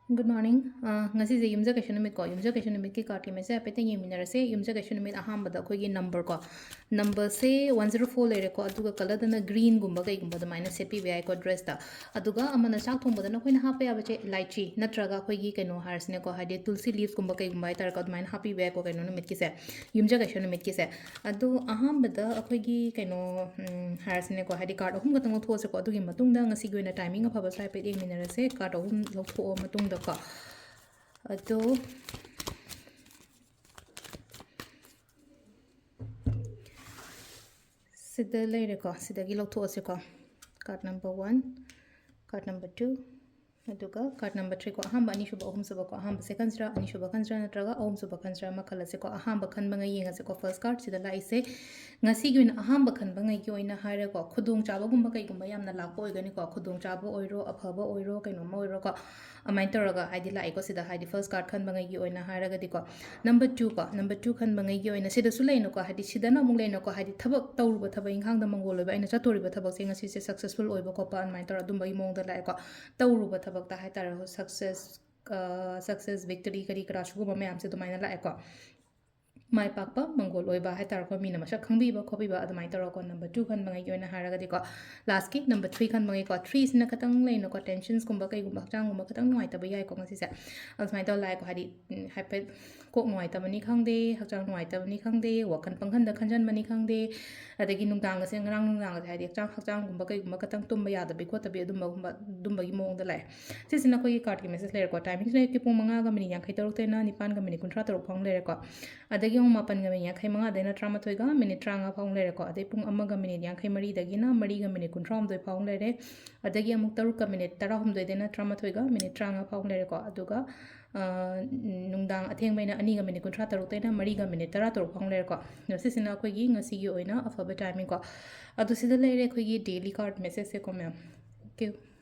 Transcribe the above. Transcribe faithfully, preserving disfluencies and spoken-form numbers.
Good morning. ꯑ, ꯉꯁꯤꯁꯦ ꯌꯨꯝꯖꯀꯩꯁ ꯅꯨꯃꯤꯠꯀꯣ꯫ ꯌꯨꯝꯖꯀꯩꯁ ꯅꯨꯃꯤꯠꯀꯤ card ꯒꯤ message ꯍꯥꯏꯐꯦꯠꯇꯪ ꯌꯦꯡꯃꯤꯟꯅꯔꯁꯦ꯫ ꯌꯨꯝꯖꯀꯩꯁ ꯅꯨꯃꯤꯠ ꯑꯍꯥꯟꯕꯗ ꯑꯩꯈꯣꯏꯒꯤ number ꯀꯣ, number ꯁꯦ one zero four ꯂꯩꯔꯦꯀꯣ, ꯑꯗꯨꯒ colour ꯗꯅ green ꯒꯨꯝꯕ ꯀꯩꯒꯨꯝꯕ ꯑꯗꯨꯃꯥꯏꯅ ꯁꯦꯠꯄꯤꯕ ꯌꯥꯏꯀꯣ dress ꯇ꯫ ꯑꯗꯨꯒ ꯑꯃꯅ ꯆꯥꯛ ꯊꯣꯡꯕꯗꯅ ꯑꯩꯈꯣꯏꯅ ꯍꯥꯞꯄ ꯌꯥꯕꯁꯦ ꯏꯂꯥꯏꯆꯤ ꯅꯠꯇ꯭ꯔꯒ ꯑꯩꯈꯣꯏꯒꯤ ꯀꯩꯅꯣ ꯍꯥꯏꯔꯁꯤꯅꯦꯀꯣ, ꯍꯥꯏꯗꯤ tulsi leaves ꯀꯨꯝꯕ ꯀꯩꯒꯨꯝꯕ ꯍꯥꯏꯇꯥꯔꯦꯀꯣ, ꯑꯗꯨꯃꯥꯏꯅ ꯍꯥꯞꯄꯤꯕ ꯌꯥꯏꯀꯣ ꯀꯩꯅꯣ ꯅꯨꯃꯤꯠꯀꯤꯁꯦ, ꯌꯨꯝꯖꯀꯩꯁ ꯅꯨꯃꯤꯠꯀꯤꯁꯦ꯫ ꯑꯗꯣ ꯑꯍꯥꯟꯕꯗ ꯑꯩꯈꯣꯏꯒꯤ ꯀꯩꯅꯣ, ꯎꯝ, ꯍꯥꯏꯔꯁꯤꯅꯦꯀꯣ, ꯍꯥꯏꯗꯤ card ꯑꯍꯨꯝ ꯈꯛꯇꯪ ꯂꯧꯊꯣꯛꯑꯁꯦꯀꯣ꯫ ꯑꯗꯨꯒꯤ ꯃꯇꯨꯡꯗ ꯉꯁꯤꯒꯤ ꯑꯣꯏꯅ timing ꯑꯐꯕꯁꯨ ꯍꯥꯏꯐꯦꯠ ꯌꯦꯡꯃꯤꯟꯅꯔꯁꯦ꯫ Card ꯑꯍꯨꯝ ꯂꯧꯊꯣꯛꯑ ꯃꯇꯨꯡꯗꯀꯣ꯫ ꯑꯗꯣ ꯁꯤꯗ ꯂꯩꯔꯦꯀꯣ, ꯁꯤꯗꯒꯤ ꯂꯧꯊꯣꯛꯑꯁꯤꯀꯣ꯫ Card number one, card number two, ꯑꯗꯨꯒ card number three ꯀꯣ꯫ ꯑꯍꯥꯟꯕ, ꯑꯅꯤꯁꯨꯕ, ꯑꯍꯨꯝꯁꯨꯕ ꯀꯣ꯫ ꯑꯍꯥꯟꯕꯁꯦ ꯈꯟꯁꯤꯔꯥ, ꯑꯅꯤꯁꯨꯕ ꯈꯟꯁꯤꯔꯥ ꯅꯠꯇ꯭ꯔꯒ ꯑꯍꯨꯝꯁꯨꯕ ꯈꯟꯁꯤꯔꯥ ꯑꯃ ꯈꯜꯂꯁꯤꯀꯣ꯫ ꯑꯍꯥꯟꯕ ꯈꯟꯕꯉꯩ ꯌꯦꯡꯉꯁꯤꯀꯣ꯫ First card ꯁꯤꯗ ꯂꯥꯛꯏꯁꯦ ꯉꯁꯤꯒꯤ ꯑꯣꯏꯅ ꯑꯍꯥꯟꯕ ꯈꯟꯕꯉꯩꯒꯤ ꯑꯣꯏꯅ ꯍꯥꯏꯔꯦꯀꯣ, ꯈꯨꯗꯣꯡꯆꯥꯕꯒꯨꯝꯕ ꯀꯩꯒꯨꯝꯕ ꯌꯥꯝꯅ ꯂꯥꯛꯄ ꯑꯣꯏꯒꯅꯤꯀꯣ꯫ ꯈꯨꯗꯣꯡꯆꯥꯕ ꯑꯣꯏꯔꯣ, ꯑꯐꯕ ꯑꯣꯏꯔꯣ, ꯀꯩꯅꯣꯝꯃ ꯑꯣꯏꯔꯣꯀꯣ꯫ ꯑꯗꯨꯃꯥꯏꯅ ꯇꯧꯔꯒ ꯍꯥꯏꯗꯤ ꯂꯥꯛꯑꯦꯀꯣ ꯁꯤꯗ, ꯍꯥꯏꯗꯤ first card ꯈꯟꯕꯉꯩꯒꯤ ꯑꯣꯏꯅ ꯍꯥꯏꯔꯒꯗꯤꯀꯣ꯫ Number two ꯀꯣ, number two ꯈꯟꯕꯉꯩꯒꯤ ꯑꯣꯏꯅ ꯁꯤꯗꯁꯨ ꯂꯩꯅꯀꯣ, ꯍꯥꯏꯗꯤ ꯁꯤꯗꯅ ꯑꯃꯨꯛ ꯂꯩꯅꯀꯣ, ꯍꯥꯏꯗꯤ ꯊꯕꯛ ꯇꯧꯔꯨꯕ ꯊꯕꯛ ꯏꯪꯈꯥꯡꯗ ꯃꯪꯒꯣꯜ ꯑꯣꯏꯕ, ꯑꯩꯅ ꯆꯠꯇꯣꯔꯤꯕ ꯊꯕꯛꯁꯦ ꯉꯁꯤꯁꯦ successful ꯑꯣꯏꯕ ꯈꯣꯠꯄ ꯑꯗꯨꯃꯥꯏꯅ ꯇꯧꯔ ꯑꯗꯨꯝꯕꯒꯤ ꯃꯑꯣꯡꯗ ꯂꯥꯛꯑꯦꯀꯣ꯫ ꯇꯧꯔꯨꯕ ꯊꯕꯛꯇ ꯍꯥꯏꯇꯥꯔꯦ success, ꯑ, success, victory ꯀꯔꯤ ꯀꯔꯥ ꯁꯤꯒꯨꯝꯕ ꯃꯌꯥꯝꯁꯦ ꯑꯗꯨꯃꯥꯏꯅ ꯂꯥꯛꯑꯦꯀꯣ꯫ ꯃꯥꯏ ꯄꯥꯛꯄ ꯃꯪꯒꯣꯜ ꯑꯣꯏꯕ ꯍꯥꯏꯇꯥꯔꯦꯀꯣ, ꯃꯤꯅ ꯃꯁꯛ ꯈꯪꯕꯤꯕ ꯈꯣꯠꯄꯤꯕ ꯑꯗꯨꯃꯥꯏꯅ ꯇꯧꯔꯒꯀꯣ꯫ Number two ꯈꯟꯕꯉꯩꯒꯤ ꯑꯣꯏꯅ ꯍꯥꯏꯔꯒꯗꯤꯀꯣ, last ꯀꯤ number three ꯈꯟꯕꯉꯩꯀꯣ, three ꯁꯤꯅ ꯈꯤꯇꯪ ꯂꯩꯅꯀꯣ, tensions ꯀꯨꯝꯕ ꯀꯩꯒꯨꯝꯕ ꯍꯛꯆꯥꯡꯒꯨꯝꯕ ꯈꯤꯇꯪ ꯅꯨꯡꯉꯥꯏꯇꯕ ꯌꯥꯏꯀꯣ ꯉꯁꯤꯁꯦ꯫ ꯑꯗꯨꯃꯥꯏꯅ ꯇꯧꯔ ꯂꯥꯛꯑꯦꯀꯣ, ꯍꯥꯏꯗꯤ, ꯎꯝ, ꯍꯥꯏꯐꯦꯠ ꯀꯣꯛ ꯅꯨꯡꯉꯥꯏꯇꯕꯅꯤ ꯈꯪꯗꯦ, ꯍꯛꯆꯥꯡ ꯅꯨꯡꯉꯥꯏꯇꯕꯅꯤ ꯈꯪꯗꯦ, ꯋꯥꯈꯜ ꯄꯪꯈꯟꯗ ꯈꯟꯖꯟꯕꯅꯤ ꯈꯪꯗꯦ, ꯑꯗꯒꯤ ꯅꯨꯡꯗꯥꯡꯒꯁꯦ, ꯉꯔꯥꯡ ꯅꯨꯡꯗꯥꯡꯒꯁꯦ ꯍꯥꯏꯗꯤ ꯍꯛꯆꯥꯡ, ꯍꯛꯆꯥꯡꯒꯨꯝꯕ ꯀꯩꯒꯨꯝꯕ ꯈꯤꯇꯪ ꯇꯨꯝꯕ ꯌꯥꯗꯕꯤ ꯈꯣꯠꯇꯕꯤ ꯑꯗꯨꯝꯕꯒꯨꯝꯕ, ꯑꯗꯨꯝꯕꯒꯤ ꯃꯑꯣꯡꯗ ꯂꯥꯛꯑꯦ꯫ ꯁꯤꯁꯤꯅ ꯑꯩꯈꯣꯏꯒꯤ card ꯀꯤ message ꯂꯩꯔꯦꯀꯣ꯫ Timing ꯁꯤꯅ ꯑꯌꯨꯛꯀꯤ ꯄꯨꯡ ꯃꯉꯥꯒ minute ꯌꯥꯡꯈꯩ ꯇꯔꯨꯛꯇꯩꯅ ꯅꯤꯄꯥꯟꯒ minute ꯀꯨꯟꯊ꯭ꯔꯥ ꯇꯔꯨꯛ ꯐꯥꯎ ꯂꯩꯔꯦꯀꯣ꯫ ꯑꯗꯒꯤ ꯑꯃꯨꯛ ꯃꯥꯄꯟꯒ minute ꯌꯥꯡꯈꯩ ꯃꯉꯥꯗꯩꯅ ꯇꯔꯥꯃꯥꯊꯣꯏꯒ minute ꯇꯔꯥꯃꯉꯥ ꯐꯥꯎ ꯂꯩꯔꯦꯀꯣ꯫ ꯑꯗꯩ ꯄꯨꯡ ꯑꯃꯒ minute ꯌꯥꯡꯈꯩ ꯃꯔꯤꯗꯒꯤꯅ ꯃꯔꯤꯒ minute ꯀꯨꯟꯊ꯭ꯔꯥꯍꯨꯝꯗꯣꯏ ꯐꯥꯎ ꯂꯩꯔꯦ꯫ ꯑꯗꯒꯤ ꯑꯃꯨꯛ ꯇꯔꯨꯛꯀ minute ꯇꯔꯥꯍꯨꯝꯗꯣꯏꯗꯩꯅ ꯇꯔꯥꯃꯥꯊꯣꯏꯒ minute ꯇꯔꯥꯃꯉꯥ ꯐꯥꯎ ꯂꯩꯔꯦꯀꯣ꯫ ꯑꯗꯨꯒ, ꯑ, ꯅꯨꯡꯗꯥꯡ ꯑꯊꯦꯡꯕꯩꯅ ꯑꯅꯤꯒ minute ꯀꯨꯟꯊ꯭ꯔꯥ ꯇꯔꯨꯛꯇꯩꯅ ꯃꯔꯤꯒ minute ꯇꯔꯥ ꯇꯔꯨꯛ ꯐꯥꯎ ꯂꯩꯔꯦꯀꯣ꯫ ꯑꯗꯣ ꯁꯤꯁꯤꯅ ꯑꯩꯈꯣꯏꯒꯤ ꯉꯁꯤꯒꯤ ꯑꯣꯏꯅ ꯑꯐꯕ timing ꯀꯣ꯫ ꯑꯗꯣ ꯁꯤꯗ ꯂꯩꯔꯦ ꯑꯩꯈꯣꯏꯒꯤ daily card message ꯁꯦꯀꯣ ꯃꯌꯥꯝ꯫ Thank you꯫